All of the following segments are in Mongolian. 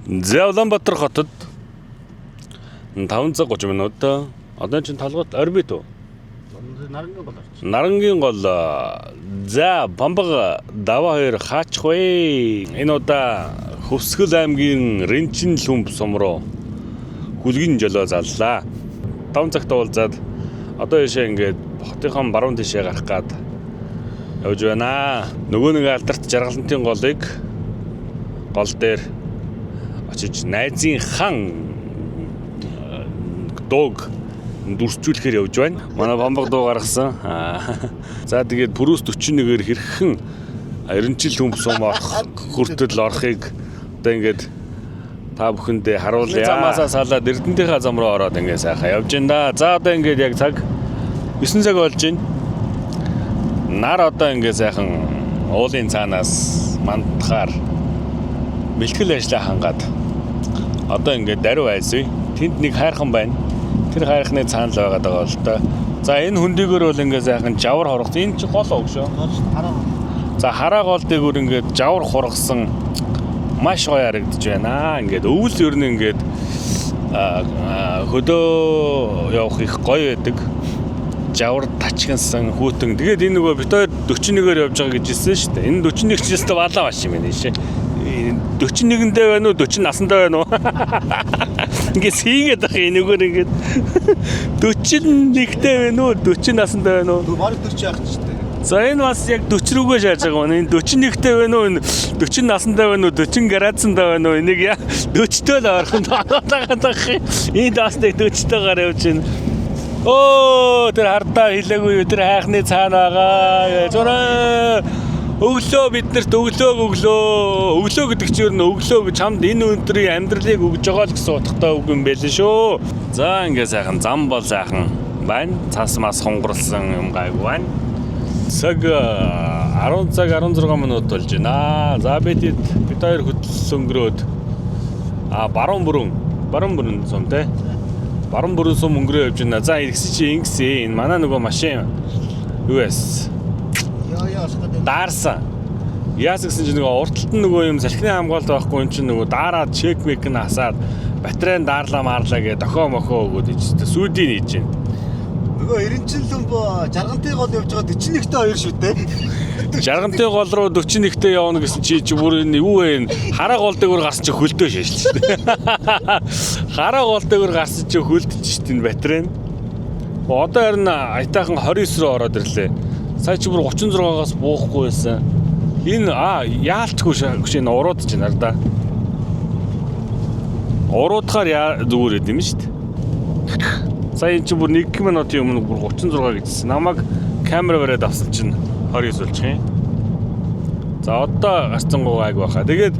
За, Улаанбаатар хотод 5 цаг 30 минут. Одоо чинь толгойд орбит уу? Нарангийн гол орч. Нарангийн гол. За, Бамбаг даваа хоёр хаачих вэ? Энэ удаа Хөвсгөл аймгийн Рэнчин лүмб сум руу хүлгийн жолоо заллаа. 5 цагт уулзаад одоо ийшээ ингээд хотынхон баруун тишээ гарах гад явж байна. Нөгөө нэг алдарт Жаргалантын голыг гол дээр очиж найзын хан дууг дүрсжүүлэхээр явж байна. Манай Бамбаг дуу гаргасан. За, тэгээд Пүрүс 41-ээр хэрхэн Эренчил төмп сум орох хүртэл орохыг одоо ингээд та бүхэндээ харуулъя. Замаасаа салаад Эрдэнтийнхаа зам руу ороод ингээд сайхан явж байна да. За, одоо ингээд яг цаг 9 цаг болж байна. Нар одоо ингээд сайхан уулын цаанаас мандахаар бэлтгэл ажлаа хангаад одоо ингээд даруй айсвэ. Тэнд нэг хайрхан байна. Тэр хайрхны цаана л байгаад байгаа л доо. За, энэ хөндийгөр бол ингээд сайхан жавар хоргосон. Энэ чи гол уу шүү. Гол хараа. За, хараа гол дээгүүр ингээд жавар хургасан маш гоё харагдаж байна. Ингээд өвөл ер нь ингээд хөдөө явах их гоё байдаг. Жавар тачигнсан хүүтэн. Тэгээд энэ нөгөө бид хоёр 41-ээр явж байгаа гэж хэлсэн шүү дээ. Энэ 41 ч өстө балаа маш юм байна шээ. 41-ндээ байна уу, 40 насандаа байна уу? Ингээд сийгээд ах энэгээр ингээд 41-тэй байна уу, 40 насандаа байна уу? Бараг 40 яах ч гэдэг. За, энэ бас яг 40 рүүгээ шааж байгаа юм. Энэ 41-тэй байна уу? Энэ 40 насандаа байна уу? 40 градусандаа байна уу? Энийг яа 40-тэй л ойрхон тоолоод байгаа юм. Энэ бас нэг 40-тэйгээр явж байна. Өө, тэр хардаа хэлээгүй юу? Тэр хайхны цаана байгаа. Зураа өглөө биднэрт өглөөг өглөө. Өглөө гэдэг чинь ер нь өглөө гэж чамд энэ өндрийн амьдралыг өгж байгаа л гэсэн утгатай үг юм байл шүү. За, ингээ сайхан зам бол сайхан байна. Цас мас хунгарлсан юм гайгүй байна. Цаг 10 цаг 16 минут болж байна. За, бид бид хоёр хөдөлсөн өнгөрөөд баруун бүрэн сум те. Баруун бүрэн сум өнгөрөө явж байна. За, ингэсэн чи ингэсэн. Энэ манай нөгөө машин юу яасан? Яа яа болох гэдэг. Даарсан. Яас гэсэн чи нөгөө урталт нь нөгөө юм салхины хамгаалалт байхгүй юм чинь нөгөө daarаад чек мек нь асаад батарейн daарлаа маарлаа гэ дохоо мохоо өгөөд ич сүүдийг хийж байна. Нөгөө Эренчин лүмб Жаргантын гол явж байгаа 41-тэй 2 шүү дээ. Жаргантын гол руу 41-тэй явна гэсэн чи бүр энэ юу вэ? Хараа гол дээгүүр гарсан чи хөлдөө шээшлээ шүү дээ. Хараа гол дээгүүр гарсан чи хөлдөж шүү дээ энэ батарей нь. Одоо харин аятайхан 29 рүү ороод ирлээ. Сая чи бүр 36-аас буухгүй байсан. Энэ яалчгүй шээ, энэ урууд чинь нар да. Уруудахаар яа зүгээр байд юм шүү дээ. Сая энэ чи бүр 1 минутын өмнө бүр 36 гэжсэн. Намайг камера бариад авсан чинь 29 болчих юм. За, одоо гарцсангуу гайг байхаа. Тэгээд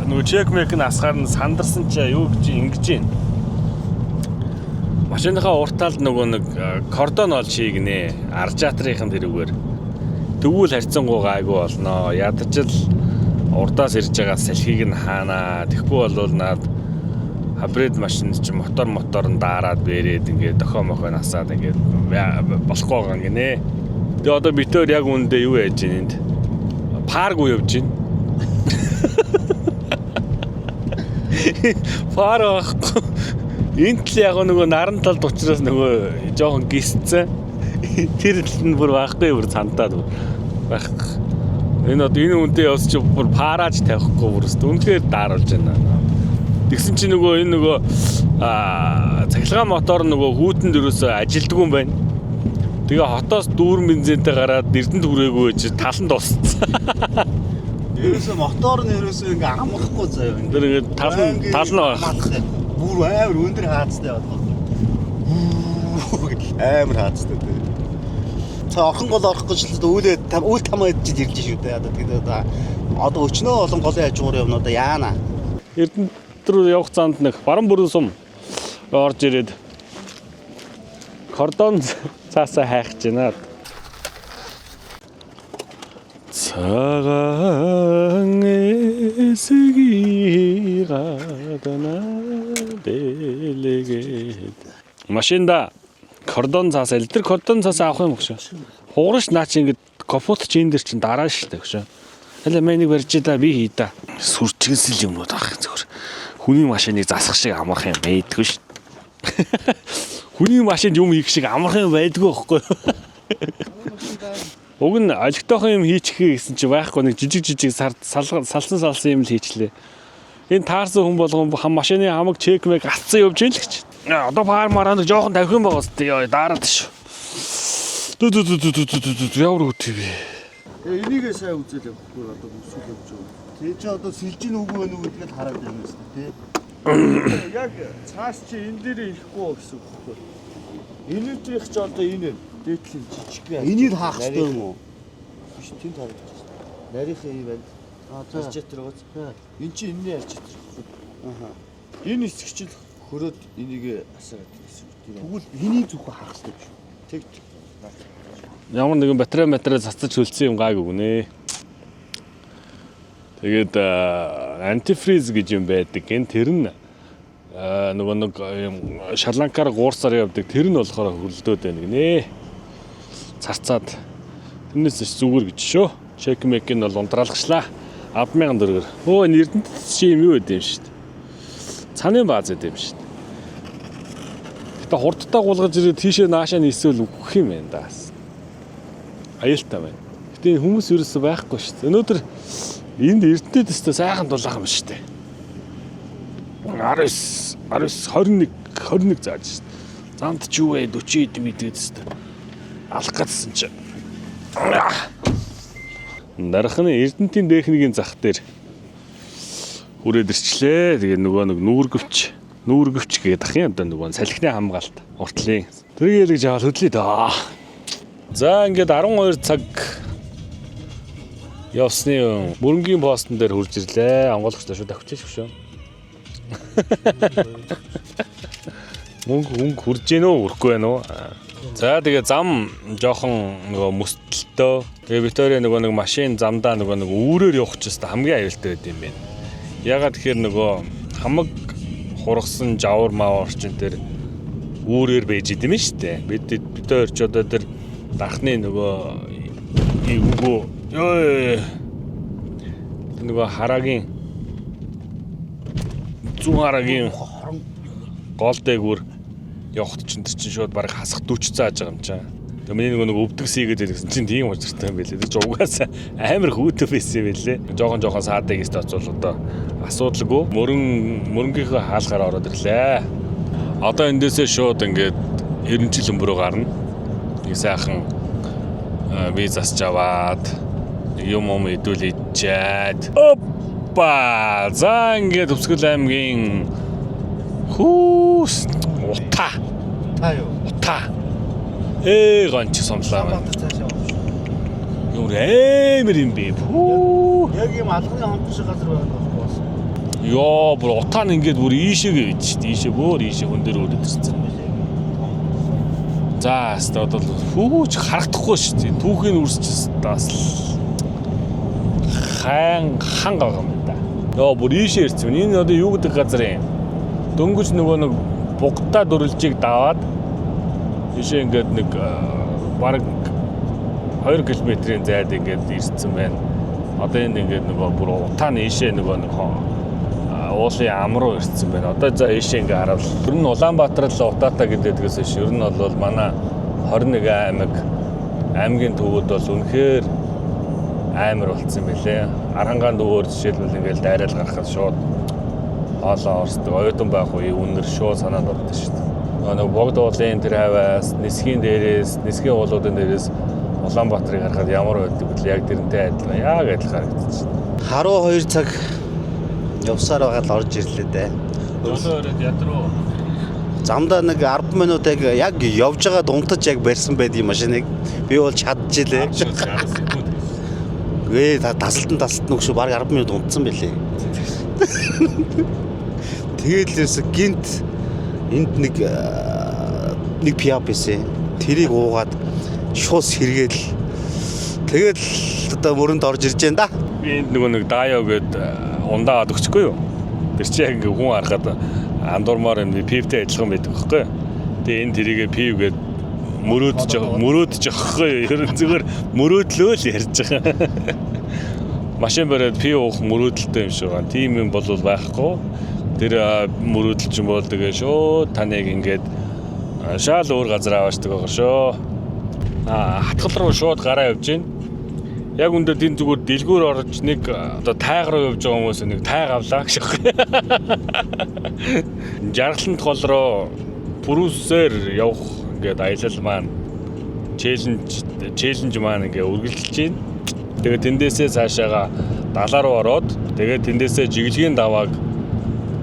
нөгөө чек мек нь асгаар нь сандарсан чи юу гэж ингэж юм. Машиныхаа урт талд нөгөө нэг кордон олж хийгнэ. Аржаатрынхын тэрүүгээр. Тэгвэл харьцангуй гайгүй болноо. Ядаж л урдаас ирж байгаа салхийг нь хаанаа. Тэгэхгүй бол наад хабрид машин чи мотор нь daarаад бэрээд ингээд дохоо мохоо насаад ингээд болохгүй байгаа юм гинэ. Тэгээ одоо бид хоёр яг үүндээ юу яаж ийн энд? Паргүй явж байна. Пар байхгүй. Энд л яг нөгөө наран талд учраас нөгөө жоохон гисцэн. Тэр тал нь бүр байхгүй, бүр цантаад бүр байхгүй. Энэ одоо энэ үнтэй явс чи бүр парааж тавихгүй бүр өст. Үнэхээр daarуулж байна. Тэгсэн чи нөгөө энэ нөгөө цахилгаан мотор нөгөө хүүтэн дөрөөсөө ажилдгүй юм байна. Тэгээ хотоос дүүрэн бензинтэй гараад Эрдэнэт хүрээгүй чи тал нь дууссан. Ерөөсөө мотор нь ерөөсөө ингээ амрахгүй заяа. Тэр ингээ тал нь байх. Бүр амар өндөр хаацтай яваад. Амар хаацтай дээ. За, орхон гол орох гэж л үүлээ там үйл там идэж ирж шүү дээ. Одоо тэгээд одоо өчнөө олон голын хажуугаар явна одоо яана. Эрдэнэт рүү явах замд нэг баруун бүрэн сум орж ирээд кордон цаасаа хайх гэж байна. Цагаан эсгийн гадна дэлгээд. Машинда кордон цаас аль тэр кордон цаас авах юм гэж. Хугарч наа чи ингээд капот чи энэ дэр чин дараа шүү дээ гэж. Алаа мэнийг барьж да би хий да. Сүрчгэнсэл юмнууд авах зөвхөр. Хүний машиныг засах шиг амархан юм байдгүй ш. Хүний машинд юм хийх шиг амархан юм байдгүй байхгүй юу? Уг нь олигтойхон юм хийчихье гэсэн чи байхгүй нэг жижиг жижиг салсан салсан юм л хийчлээ. Энэ таарсан хүн болгон хам машины хамаг чек мэг алдсан явж ийн л гэж. Одоо фар мараа нэг жоохон тавхин байгаа сте ёо daarаад шүү. Дүү дүү дүү дүү дүү дүү ямар үт вэ? Тэгээ энийгээ сайн үзэл явахгүй одоо өсвөл явж байгаа. Тэгээ чи одоо сэлжин үгүй байна уу гэдгийг хараад байна шүү дээ. Яг цааш чи энэ дээрээ ирэхгүй гэсэн үг байхгүй. Энэ дээрх чи одоо энэ дээдлийн жижиг. Энийг хаах хэрэгтэй юм уу? Биш тэнд харагдаж байна. Нарийнхаа юм байна. Аа за. Арчаатар гоц. Эн чи энэний арчаатар. Аха. Энэ хэсэг чинь хөрөөд энийг асараад гэсэн үг. Тэр Тэгвэл хэний зөвхөн хаах хэрэгтэй юм шүү. тэг. Ямар нэгэн батарей цацаж хөлцсөн юм гайг өгнө. Тэгээд антифриз гэж юм байдаг. Энэ тэр нь нөгөө нэг юм шаланкаар гуурсаар явдаг. Тэр нь болохоор хөлдөөд байна гинэ. Царцаад тэрнээс ч зүгээр гэж шүү. Чек мек нь бол унтраалгачлаа. 100000 төгрөгөөр. Өө энэ Эрдэнэт чи юм юу байд юм шүү дээ. Цанын бааз байд юм шүү дээ. Гэтэ хурдтай гулгаж ирээд тийшээ наашаа нийсвэл үхэх юм байна да. Аюултай байна. Гэтэ энэ хүмүүс ерөөсөө байхгүй шүү дээ. Өнөөдөр энд Эрдэнэт өстө сайхан дулаахан биш үү? 19 19 21 21 зааж шүү дээ. Замд ч юу вэ 40 эд мэдээд өстө. Алах гэдсэн чи. Дарахны Эрдэнэтийн дээхнигийн зах дээр хүрээд ирчлээ. Тэгээ нөгөө нэг нүүргэвч гэдэг ах юм одоо нөгөө салхины хамгаалт уртлын. Тэрийг ялгаж аваад хөдлөе доо. За ингээд 12 цаг явсны мөрөнгийн постн дээр хүрж ирлээ. Онгойлгочлаа шүү давхиж шүү. Мөнгө хөнгө хүрж гэнэ үү хүрэхгүй байна уу? За тэгээ зам жоохон нөгөө мөсдөлтөө. Тэгээ Виктория нөгөө нэг машин замдаа нөгөө нэг үүрээр явах ч гэсэн хамгийн аюултай байд юм байна. Ягаад тэгэхээр нөгөө хамаг хургасан жавар мавар орчин дээр үүрээр байж идэм шүү дээ. Бид хоёр ч одоо тэр дархны нөгөө эвгүй ёо нөгөө харагийн зүүн харагийн гол дээгүүр явахт чинь тэр чинь шууд баг хасах 40 зааж байгаа юм чаа. Тэгээ миний нөгөө нэг өвдөг сийгээд байсан чинь тийм учиртай юм байлээ. Тэр чинь угаасаа амар хүүтэн байсан юм байлээ. Жохон жохон саадаг гэж тооцвол одоо асуудалгүй мөрөнгийнхөө хаалгаар ороод ирлээ. Одоо эндээсээ шууд ингээд 90 жил өмбөрөө гарна. Нэг сайхан би засч аваад юм идүүл ичээд. Опа! За ингээд Төвсгөл аймгийн хүүс утаа Та юу? утаа гонч сумлаа байна. Цаашаа явах шүү. Ямар амар юм бэ? Пүү. Яг юм алганы хонх шиг газар байна байхгүй бас. Йоо, бүр утаа нь ингээд бүр ийшээгээ үйж шүү дээ. Ийшээ бүр ийшээ хүн дээр өрөөд ирсэн. За, хэвээ одоо хүүч харагдахгүй шүү дээ. Түүхийн үрсч бас л хан хан байгаа юм да. Йоо, бүр ийшээ ирсэн. Энэ одоо юу гэдэг газар юм? Дөнгөж нөгөө нэг бугдаа дүрлжийг даваад ийшээ ингээд нэг бараг 2 км-ийн зайд ингээд ирсэн байна. Одоо энд ингээд нөгөө бүр утаа нь ийшээ нөгөө нэг уулын ам руу ирсэн байна. Одоо за ийшээ ингээд хараад ер нь Улаанбаатар л утаатай гэдэгээс биш. Ер нь бол манай 21 аймаг аймгийн төвүүд бол үнэхээр амар болцсон байлээ. Арангаан төвөөр жишээлбэл ингээд дайрал гарахад шууд хоолоо орсдог. Оюутан байх үеийн үнэр шууд санаанд ордог шүү дээ. Нөгөө богд уулын тэр хаваас, нисхийн дээрээс, нисхийн уулуудын дээрээс Улаанбаатарыг харахад ямар байдаг вэ? Яг тэрнтэй адилхан, яг адилхан харагдчих. Харуу 2 цаг явсаар байгаад л орж ирлээ дээ. Жолоо өрөөд ядруу. Замдаа нэг 10 минут яг явж байгаад унтаж яг барьсан байд юм машиныг. Би бол чадчихлээ. Гээ тасалтан тасалтан өгшөө баг 10 минут унтсан байлээ. Тэгээд л ерөөсө гинт энд нэг пиап байсан. Тэрийг уугаад шууд сэргээл тэгээд л одоо мөрөнд орж ирж байна да. Би энд нөгөө нэг Дайо гээд ундаа аваад өгчихгүй юу? Тэр чи яг ингээ хүн харахад андуурмаар юм пивтэй адилхан байдаг байхгүй юу? Тэгээ энэ тэрийгэ пив гээд мөрөөдөж байхгүй юу? Ер нь зүгээр мөрөөдлөө л ярьж байгаа. Машин бариад пиво уух мөрөөдөлтэй юм шиг байна. Тийм юм бол байхгүй. Тэр мөрөөдөл чинь бол тэгээ шөө таныг ингээд шаал өөр газар аваачдаг байгаа шүү. Хатгал руу шууд гараа явж байна. Яг үндэ энэ зүгээр дэлгүүр орж нэг одоо тайг руу явж байгаа хүмүүс нэг тайг авлаа гэж байна. Жаргалант гол руу Пүрүсээр явах ингээд аялал маань challenge маань ингээ үргэлжилж байна. Тэгээд тэндээсээ цаашаага далаа руу ороод тэгээд тэндээсээ жиглэгийн давааг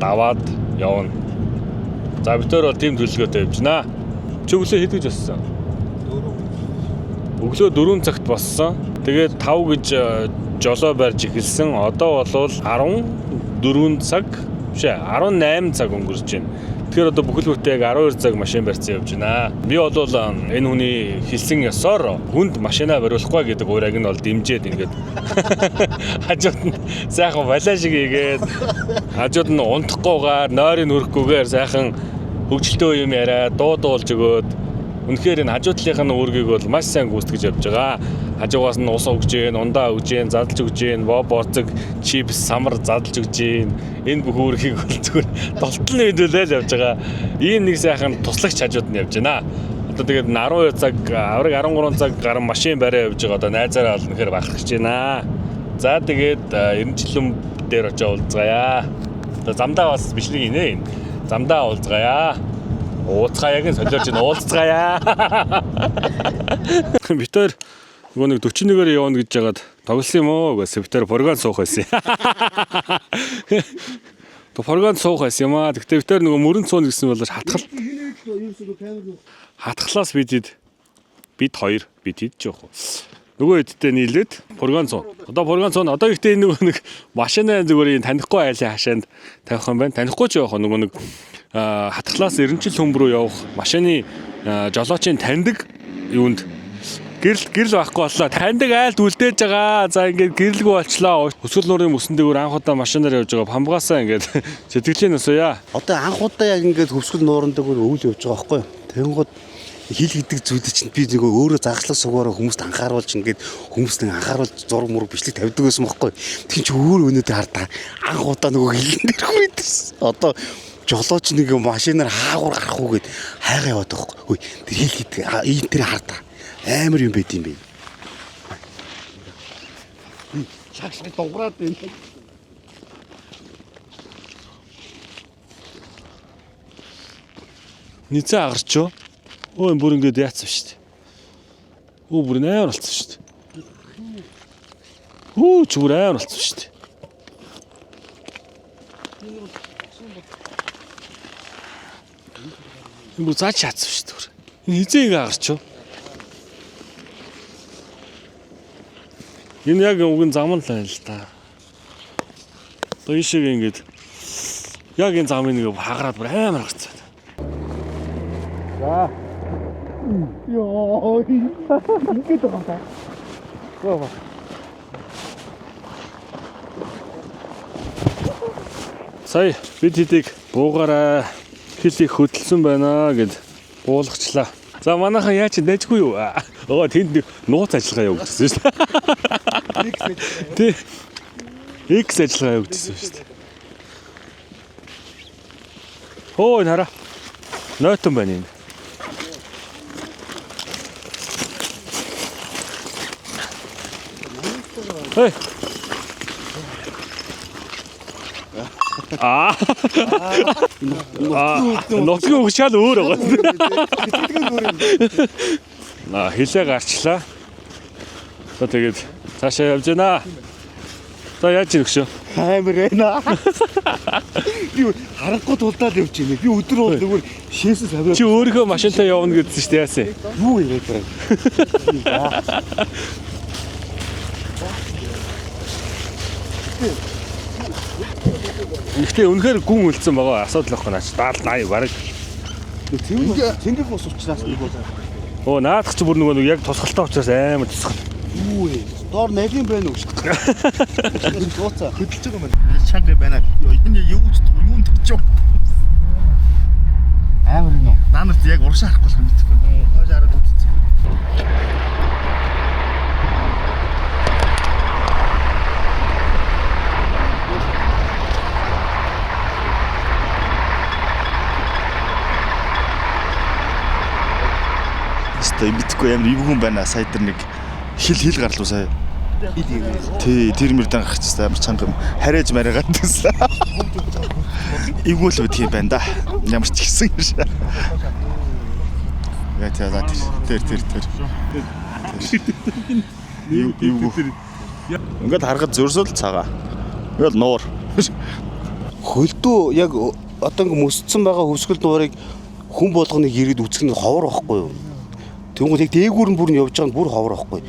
даваад явна. За бид хоёр бол тийм төлөвлөгөөтэй явж байна. Чи өглөө хэд гэж боссон? 4. Өглөө 4 цагт боссон. Тэгээд 5 гэж жолоо барьж эхэлсэн. Одоо бол 14 цаг биш ээ 18 цаг өнгөрч байна. Тэгэхээр одоо бүхэл бүтээ яг 12 цаг машин барьсан явж байна. Би бол энэ хүний хэлсэн ёсоор хүнд машинаа бариулахгүй гэдэг уурайг нь бол дэмжиж ингээд хажууд нь сайхан балаа шиг хийгээд хажууд нь унтахгүйгээр нойрыг хөрөхгүйгээр сайхан хөгжилтэй юм яриа дуу дуулж өгөөд үнэхээр энэ хажуу талынх нь үүргийг бол маш сайн гүйцэтгэж явж байгаа. Хажуугаас нь ус өгж гин, ундаа өгж гин, задлж өгж гин, боб борцог, чипс, самар задлж өгж гин. Энэ бүх үүргийг бол зүгээр долтол нэгдүүлээл явж байгаа. Ийм нэг сайхан туслагч хажууд нь явж байна. Одоо тэгээд 12 цаг, авраг 13 цаг гарan машин бариа явж байгаа. Одоо найзаараа бол үнэхээр бахархаж байна. За тэгээд 90 жилийн дээр очиж уулзгаая. Одоо замдаа бас бичлэг инээ энэ. Замдаа уулзгаая. Ууцгааяг нь солиорч ин уулзгаая. Бид хоёр нөгөө нэг 41-ээр явна гэж жагаад тоглосон юм уу гэсэн бид хоёр фургон суух байсан. Тэг фургон суух байсан юм аа. Тэгтээ бид хоёр нөгөө мөрөн цуун гэсэн бол хатгалаас бид хоёр бид хэд ч явах. Нөгөө хэдтэй нийлээд фургон цуун. Одоо фургон цуун одоо ихтэй нөгөө нэг машина зүгээр энэ танихгүй айлын хашаанд тавих юм байна. Танихгүй ч явах нөгөө нэг хатгалаас 90 жил хөмб рүү явах машины жолоочийн таньдаг юунд гэрэл байхгүй боллоо. Таньдаг айлд үлдээж байгаа. За ингээд гэрэлгүй болчлоо. Өсгөл нуурын мөсөн дээгүүр анх удаа машинаар явж байгаа. Памгаасаа ингээд сэтгэлийн өсөя. Одоо анх удаа яг ингээд хөвсгөл нууран дээр өвөл явж байгаа байхгүй юу? Тэнгууд хил гэдэг зүйлийг чинь би нөгөө өөрөө загслах сугаараа хүмүүст анхааруулж ингээд хүмүүст нэг анхааруулж зураг мураг бичлэг тавьдаг байсан байхгүй юу? Тэгин чи өөр өнөөдөр хардаа анх удаа нөгөө хилэн дээр хүрээдсэн. Одоо жолооч нэг машинаар хаагур гарах уу гэд хайгаа яваад байгаа байхгүй юу? Тэр хил гэдэг ийм тэр хардаа амар юм байд юм бэ. Шагш дуграад байна. Нийцээ агарч юу? Өө энэ бүр ингээд яатсан шүү дээ. Өө бүр амар болцсон шүү дээ. Хүү ч бүр амар болцсон шүү дээ. Энэ бүр зааж шаацсан шүү дээ. Энэ хизээ ингээ агарч юу? Энэ яг уг нь зам л байна л да. Одоо ийшээ ингээд яг энэ замыг нэг хагараад бүр амар гарцсан. За. Йоо, ингээд байгаа юм да. Сая бид хэдийг буугаараа хэл их хөдөлсөн байна гэд буулгачлаа. За манайхан яаж дайжгүй юу? Өө тэнд нэг нууц ажиллагаа явагдсан шүү дээ. Тий. X ажиллагаа явагдсан шүү дээ. Хөө энэ хараа. Нойтон байна энэ. Хей. Аа. Нутгийн өгшаал өөр байгаа. Аа, хилээ гарчлаа. За тэгээд цаашаа явж байна. За яаж ирэх шүү? Амар байна. Би харахгүй тулдаад явж байна. Би өдөр бол зүгээр шээсэн савиад Чи өөрийнхөө машинтай явна гэдсэн шүү дээ яасан. юу яриад байгаа. Гэхдээ үнэхээр гүн үлдсэн байгаа. Асуудал байхгүй наач. 70 80 бараг. Цэнгэх ус уучраас нэг бол Өө наадах чи бүр нөгөө нэг яг тусгалтай учраас амар тусгал. юу вэ? Доор налин байна уу гэж. Нууцаа. Хөдөлж байгаа юм байна. Шаг байна. Энэ юу ч юун төрч юм. Амар юм уу? Наа нарт яг урагшаа харахгүй болох юм мэдэхгүй. Хойш хараад үзсэн. Өстой мэдхгүй амар эвгүй юм байна. Сая тэр нэг хил хил гарлуу сая. Тий, тэр мөрдөн гарчихсан амар чанга юм. Харайж мараагаад гэсэн. Эвгүй л байдг юм байна да. Ямар ч гэсэн юм шиг. Яа тий, за тэр тэр тэр тэр. Эвгүй. Ингээд харахад зөрсөл цагаа. Ингээл нуур. Хөлдөө яг одоо ингээ мөсцсөн байгаа хөвсгөл нуурыг хүн болгоныг ирээд үзэх нь ховор байхгүй юу? Тэнгүүд яг дээгүүр нь бүр нь явж байгаа нь бүр ховор байхгүй.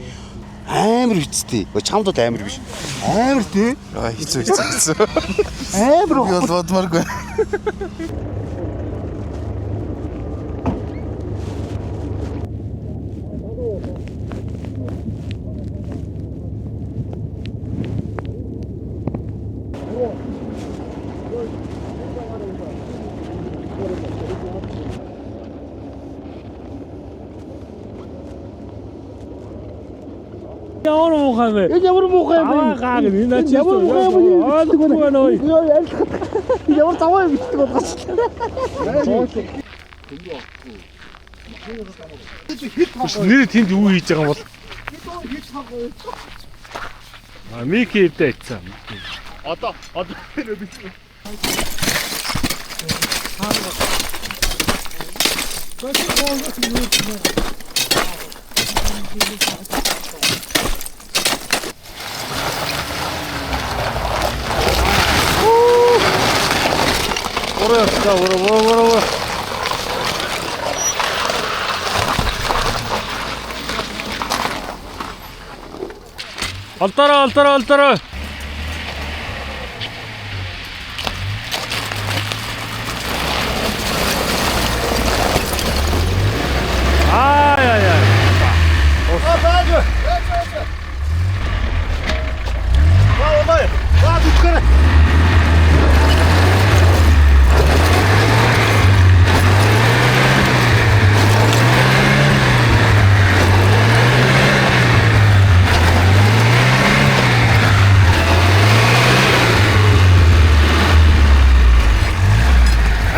Амар хэцтэй. Чамд бол амар биш. Амар тий. Аа хэцүү хэцүү хэцүү. Амар Би бол бодмооргүй. Ямар муухай вэ? Энэ ямар муухай юм бэ? Аваа гаг энэ чи Ямар муухай юм бэ? Ойлгохгүй байна ой. Йоо ялхах. Ямар заваа юм битдэг болгоч. Нэр тэнд юу хийж байгаа юм бол? А Мики эдээ ицсэн. Одоо одоо Ураа явцгаа ураа ураа ураа ураа. Олдороо олдороо олдороо. Аа яа яа.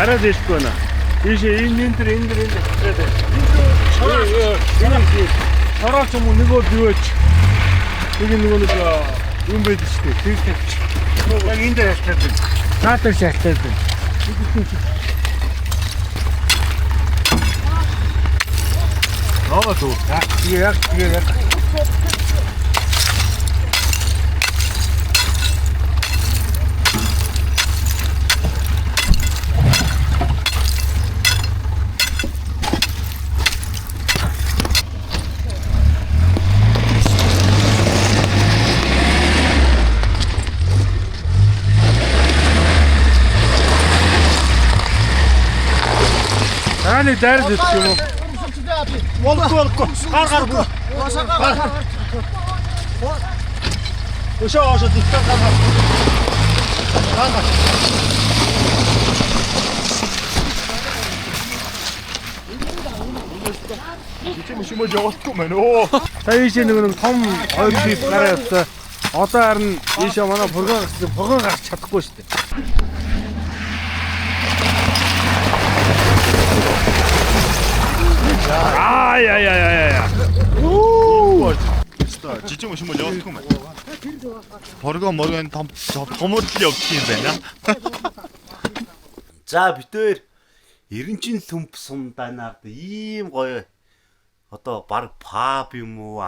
Арай дээшгүй байна. Ийшээ энэ энэ дэр энэ дэр энэ дэр энэ дэр. Чороо ч юм уу нөгөө бивэж. Нэг нөгөө нэг юм байдаг шүү дээ. Тэр тавьчих. Яг энэ дээр халтаад байна. Наатар шалтаад байна. Аа дүү. Тэгээ яг тэгээ яг. Тааны дайрд идэх юм уу? Болохгүй болохгүй. Гар гар бүр. Гар. Өшөө оошоо зүтгэн гар гар. Гар гар. Чи юм явуулахгүй мэн өө. Та ийшээ нэг нэг том хоёр бит гараа явцаа. Одоо харин ийшээ манай пурган гарсан пурган гарч чадахгүй шүү дээ. Аа яа яа яа яа. Жижиг юм явуулахгүй мэн. Порго моргон том томод л явчих юм байна. За битээр Эренчин төмп сум данаад ийм гоё одоо баг паб юм уу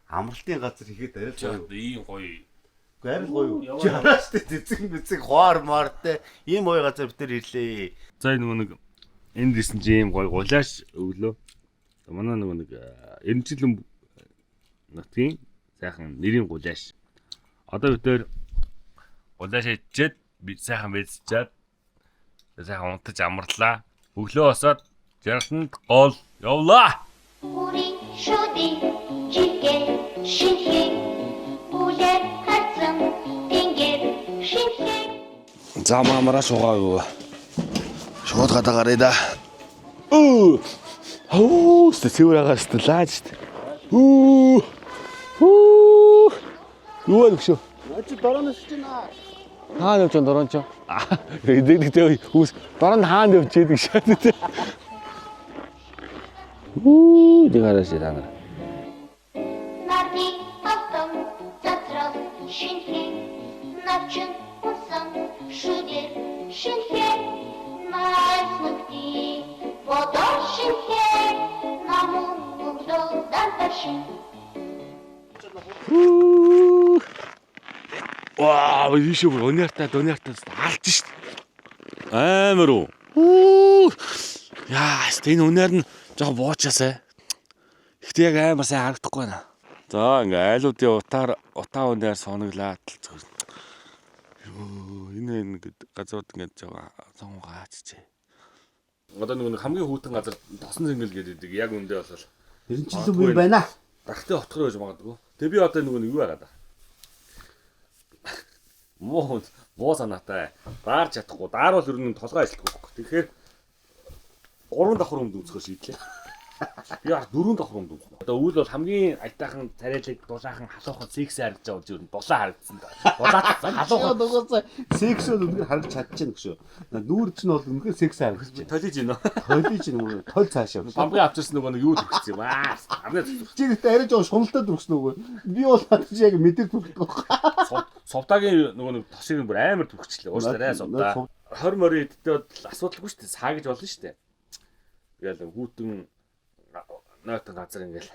амралтын газар ихэд арай л гоё. Ийм гоё. Үгүй арай л гоё. Чи хараа штэ цэцэг мэцэг хуар маартай ийм гоё газар битээр ирлээ. За энэ нөгөө нэг энд ирсэн чи ийм гоё гулааш өглөө. Манай нөгөө нэг Эренчлэн нутгийн сайхан нэрийн гулааш. Одоо бид нэр гулааш идчихэд би сайхан мэдсчихэд сайхан унтаж амарлаа. Өглөө босоод жаргалтанд гол явлаа. Бүрийн шүдий жигээ шинхэн бүлэг харсан тэнгэр шинхэн. За маамараа шугаагүй. Шууд гадаа гаръя да. Өө. Хөө, цэвэр агаа шүү лааж шүү. Үу. Хүү. Юу вэ гүшөө? Чи дороо шиж байна. Хаана явж байгаа дорон ч? Дэг дэг хүмүүс дорон хаана явж идэг шээ. Үү, нэг хараач та нар. Нарны алтан цацрал шинхэн навчин унсан шүдэр шинхэн найснагти бодор шинхэн намун өглөө дантар шин. Вау, ийшээ бүр өнөртэй дөнөртэй алж шít. Амар уу. Үү. Яа, энэ өнөр нь жоохон буучаасай. Гэхдээ яг амар сайн харагдахгүй байна. За, ингээ айлуудын утаар утаа өнөр соноглаад л зүгээр. Йоо, энэ ингээд газрууд ингээд жоохон цон гаачжээ. Одоо нөгөө нэг хамгийн хүйтэн газар тосон зингэл гэдэг яг үндэ бол Эренчлэн юм байна. Рахтай отгор байж магадгүй. Тэгээ би одоо нөгөө нэг юу яагаад байгаа. Муу муу санаатай. Даарч чадахгүй. Даарвал ер нь толгой ажилтгүй байхгүй. Тэгэхээр 3 давхар өмд өмсгөр шийдлээ. Би яг 4 давхар өмд өмснө. Одоо үйл бол хамгийн аятайхан царайлаг, дулаахан, халуухан секси харагдаж байгаа зүйл нь дулаан харагдсан. Дулаан халуухан Халуун нөгөө секс бол үнэхээр харагдаж чадчихэв гэж. Нүүр чинь бол үнэхээр секс харагдаж байна. толиж гинэ. Толиж юм уу? Тол цаашаа. Бамбын авчирсан нөгөө нэг юу төрчихсөн юм аа. Амнаа Чи гэхдээ арай жоо шуналтай дүрсэн үгүй. Би бол надад чи яг мэдээ дүрдэг байхгүй. Сувдагийн нөгөө нэг тосыг бүр амар түрхчлээ. Уушлаарай сувдаа. 20 морин эдтэй бол асуудалгүй шүү дээ. Саа гэж болно шүү дээ. Тэгэл хүүтэн нойтон газар ингээл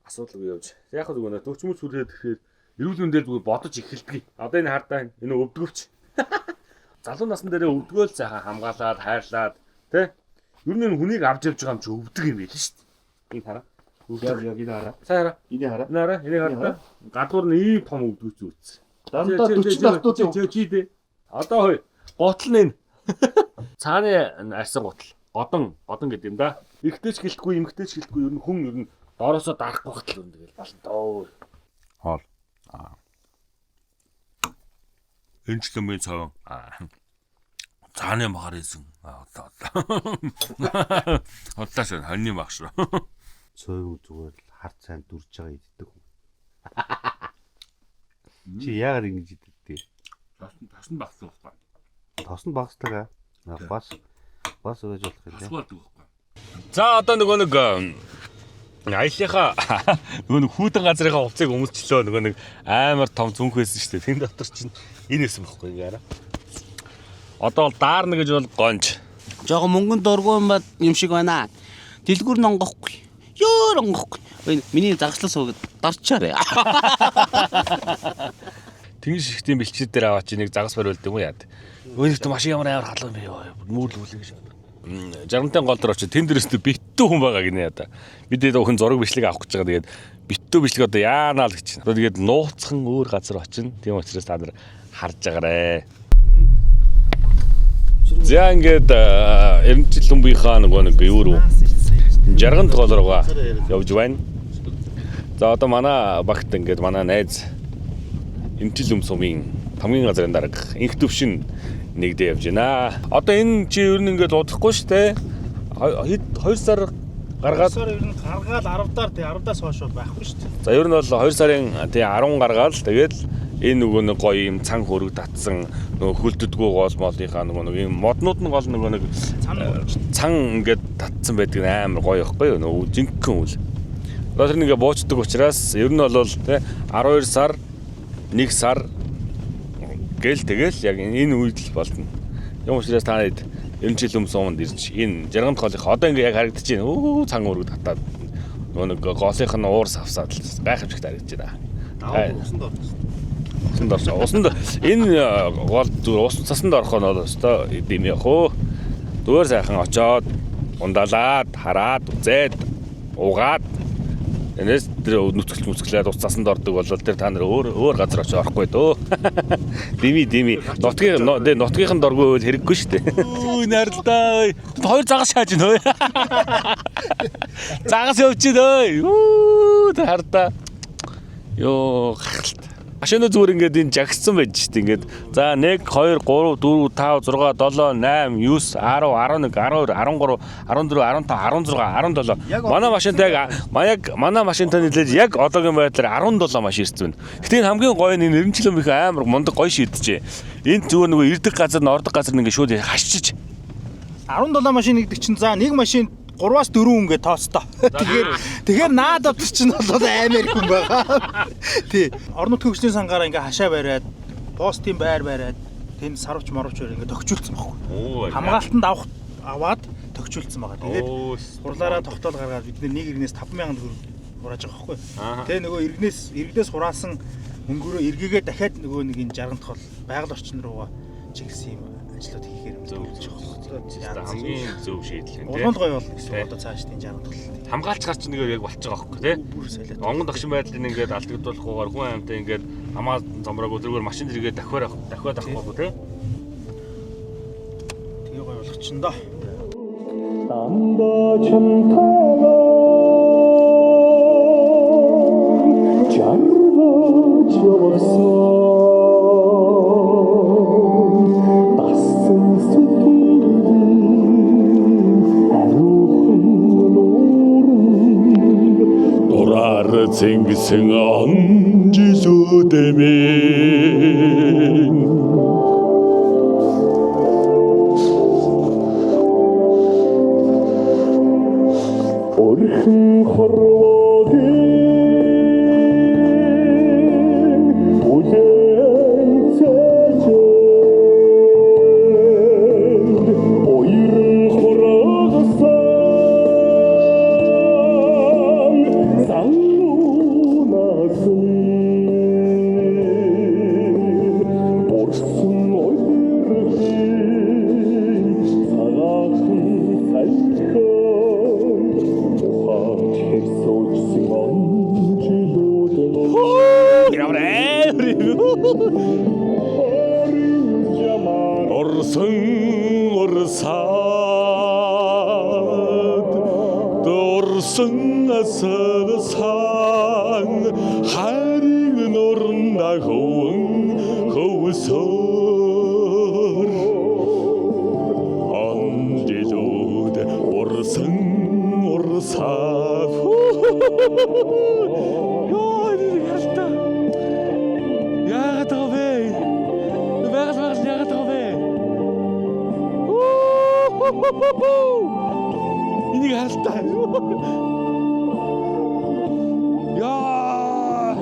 асуудалгүй явж. Яг хөө зүгээр төвчмөц хүрээд ирэхээр эрүүл мэндээр зүгээр бодож эхэлдэг. Одоо энэ хардаа энэ өвдгөвч. Залуу насн дээрээ өвдгөөл сайхан хамгаалаад хайрлаад тэ. Ер нь хүнийг авч явж байгаа юм чи өвдөг юм байл шүү дээ. Энэ хараа. Яг яг энэ хараа. Сайн хараа. Энийг хараа. Энэ хараа. Энийг хараа. Гадуур нь ийм том өвдгөж үүссэн. Дандаа 40 наснуудын чи дээ. Одоо хой гутал нь энэ. Цааны арьсан гутал. Годон, годон гэдэг юм да. Эрэгтэй ч гэлтгүй, эмэгтэй ч гэлтгүй ер нь хүн ер нь доороосоо дарахгүй хатал юм тэгэл болно доо. Хоол. Аа. Энэ ч лүмийн цовон. Аа. Цааны махар ийсэн. Аа одоо. Хотлаа шин хоньны мах шүү. Цойн зүгээр л хар сайн дүрж байгаа иддэг хүн. Чи яагаад ингэж иддэг? Тосн тосн багсан байхгүй. Тос нь багслага. Бас бас өгöж болох юм. Болдог байхгүй. За одоо нөгөө нэг аяллахаа нөгөө нэг хүүтэн газрынхаа хувцыг өмсчлөө нөгөө нэг амар том зүнх байсан шүү дээ. Тэн дотор чинь энэ байсан байхгүй ингээ араа. Одоо бол даарна гэж бол гонж. Жогон мөнгөн дургуун бод юм шиг байна. Дэлгүүр нь онгохгүй. Ёор онгохгүй. Энэ миний загслаа суугаад дарчаарэ. Тэнгис шигтийн бэлчээр дээр аваач нэг загас бариулд юм уу яад. Өөрөөр машин ямар амар халуун бэ ёо. Мүүрлүүлээ гэж. Жаргамтай гол дээр очиж тэн дээрээс битүү хүн байгаа гинэ одоо. Бид энэ өхөн зураг бичлэг авах гэж байгаа. Тэгээд битүү бичлэг одоо яанаа л гэж. Одоо тэгээд нууцхан өөр газар очино. Тийм учраас та нар харж агаарэ. За ингээд Эренчил лүмбийнхаа нөгөө нэг юу руу Жаргант гол руугаа явж байна. За одоо манай багт ингээд манай найз Эмчил Лүм сумын хамгийн газрын дарга инх төвшин нэгдээ явж байна. Одоо энэ чи ер нь ингээд удахгүй шүү дээ. 2 сар гаргаад Сар ер нь гаргаал 10-даар тий 10-даас хойш бол байхгүй шүү дээ. за ер нь бол 2 сарын тий 10 гаргаал тэгээд энэ нөгөө нэг гоё юм цан хөрөг татсан нөгөө хөлдөдгөө гол молынхаа нөгөө нэг юм моднууд нь гол нөгөө нэг Цан хөрөг. цан ингээд татсан байдаг нь амар гоё ихгүй юу нөгөө жинхэнэ үл. Одоо тэр ингээ буучдаг учраас ер нь бол тий 12 сар 1 сар гэл тэгэл яг энэ үед л болно. Юм учраас та нарыг 90 жил өмнө суманд ирж энэ жаргамт голынх одоо ингээ яг харагдаж байна. Өө цан өрөг татаад нөгөө нэг голынх нь уур савсаад л гайхамшигт харагдаж байна. Даваа усанд орсон. Усанд орсон. Усанд энэ гол зүгээр ус цасанд орох нь бол өстой юм яах вэ? Зүгээр сайхан очоод ундаалаад хараад үзээд угаад энэс тэр нүцгэл мүцгэлээд ус цасанд ордог бол тэр та нар өөр өөр газар очиж орохгүй дөө. Дими дими нутгийн нутгийнх нь доргүй байвал хэрэггүй шүү дээ. Үй наралдаа. Хоёр загас шааж байна өө. Загас явж байна өө. Үу тэр хардаа. Йоо гахалт. Машины зүгээр ингээд энэ жагссан байж штт ингээд за 1 2 3 4 5 6 7 8 9 10 11 12 13 14 15 16 17 манай машинтай яг манай машинтай нийлээд яг одоогийн байдлаар 17 машин ирсэн байна. Гэтэ энэ хамгийн гоё нь энэ Эренчлэн их амар мундаг гоё шийджээ. Энд зүгээр нөгөө ирдэг газар нь ордог газар нь ингээд шууд хашчиж 17 машин нэгдэг чинь за нэг машин 3-аас 4 хүн гэ тооцдоо. Тэгэхээр наад авдар чинь бол амар их хүн байгаа. Тий. Орон нутгийн хөгжлийн сангаараа ингээ хашаа бариад, постын байр бариад, тэнд сарвч моровч барь ингээ тохижуулсан байхгүй. Хамгаалтанд авах аваад тохижуулсан байгаа. Тэгээд хурлаараа тогтоол гаргаад бид нэг иргэнээс 50000 төгрөг хурааж байгаа байхгүй. Тэгээ нөгөө иргэнээс хураасан мөнгөөрөө эргээгээ дахиад нөгөө нэг энэ жаргантах бол байгаль орчин руугаа чиглэсэн юм ажлууд хийхээр юм Зөв, зөв зөв. зөв. Хамгийн зөв шийдэл юм Улам тий. л гоё болно гэсэн Тий. одоо цааш тийм жаргантах. Хамгаалч гарч нэгээр яг болчих жоох байхгүй тий. Бүр солиот. Онгон дагшин байдлыг ингээд алдагдуулахгүйгээр хүн амьтаа ингээд хамаа замраагүй тэргээр машин зэрэгээ дахиад дахиад авахгүй тий. Тэгээ гоё болгочихно доо. Дураар цэнгсэн он жилүүдэмэн. Орхон хорвогийн бүлээн цэжэн ойрон хоргосон залуунасан борсон ойрхон цагаахан салхион ухаач хэрсөөжсөн он жилүүдэн Ямар амар юм. Орсон орсад дорсон асалсан харин нурна хөвөн хөвсөр он жилүүд орсон орсад. Йоо, энэ харалтаа. Яагаад байгаа вэ? Байгаль байгаль яагаад байгаа вэ? Энийг харалтаа. Яа!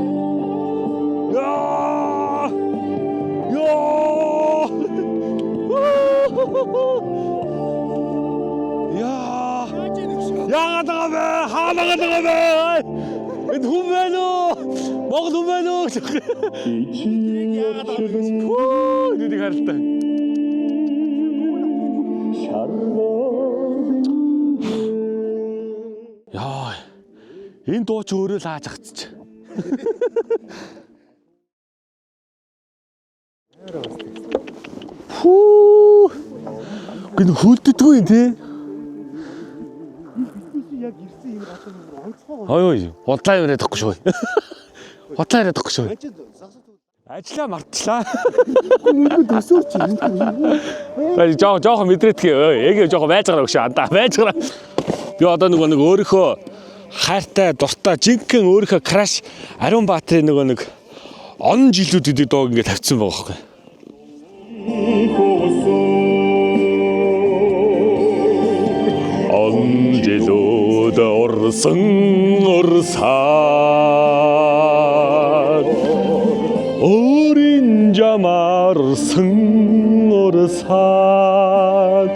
Яа! Яа! Яа! Яагаад байгаа вэ? Хаана байгаа вэ? Энэ хүн байна уу? Монгол хүн байна уу? Хүү, энийг харалтаа. Яа. Энэ дуу ч өөрөө л ааж агцчих. Хүү. Гүн хөлддөггүй юм те. Яг ирсэн энэ газар онцгой. Ой ой, худлаа яриад тахгүй шүү. Худлаа яриад тахгүй шүү. Ажлаа мартчлаа. Төсөөрч юм. За жоо жоохон мэдрэтгий. Яг жоохон байж гараа өгш андаа байж гараа. Би одоо нөгөө нэг өөрийнхөө хайртай дуртай жинхэнэ өөрийнхөө краш Ариун Баатрын нөгөө нэг он жилүүд гэдэг дууг ингээд тавьсан байгаа байхгүй. Он жилүүд орсон орсаад өөрийн жамаарсан орсаад.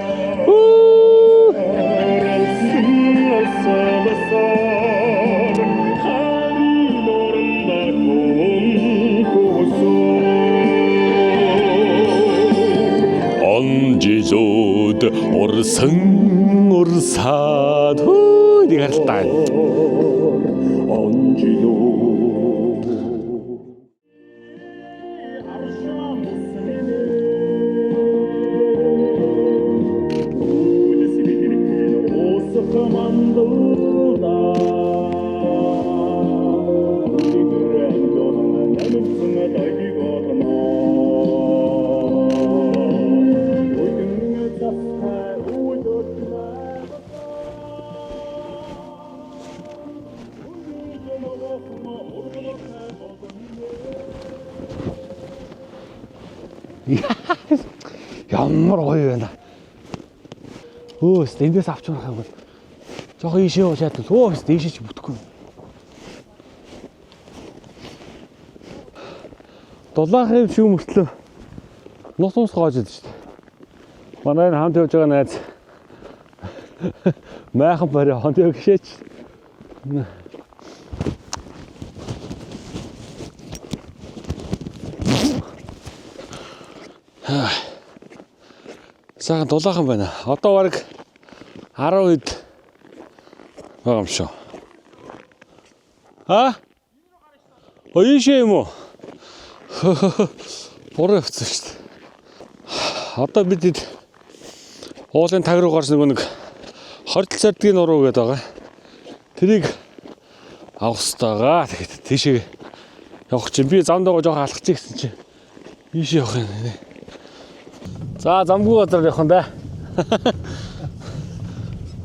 Он жилүүд орсон орсаад. Хүү, нэг харалтаа. Он жилүүд Ямар гоё байна. Өөс эндээс авч унах юм бол. Жохоо ийшээ уулаад өө дээшээ ч бүтэхгүй. Дулаахан юм шиг мөртлөө нус ус гоож идэв шүү дээ. Манай энэ хамт явж байгаа найз майхан барь хонд яв гişээч. Сайхан дулаахан байна. Одоо бараг 10 хэд байгаа юм шүү. А? Оо ийшээ юм уу? Буруу явцсан шүү дээ. Одоо бид хэд уулын таг руу гарч нөгөө нэг хордол сардгийн нуруу гэдэг байгаа. Тэрийг авах хэрэгтэй байгаа. Тэгээд тийшээ явах чинь би зам дагуу жоохон алхчих гэсэн чинь ийшээ явах юм. За замгүй газар явах юм да.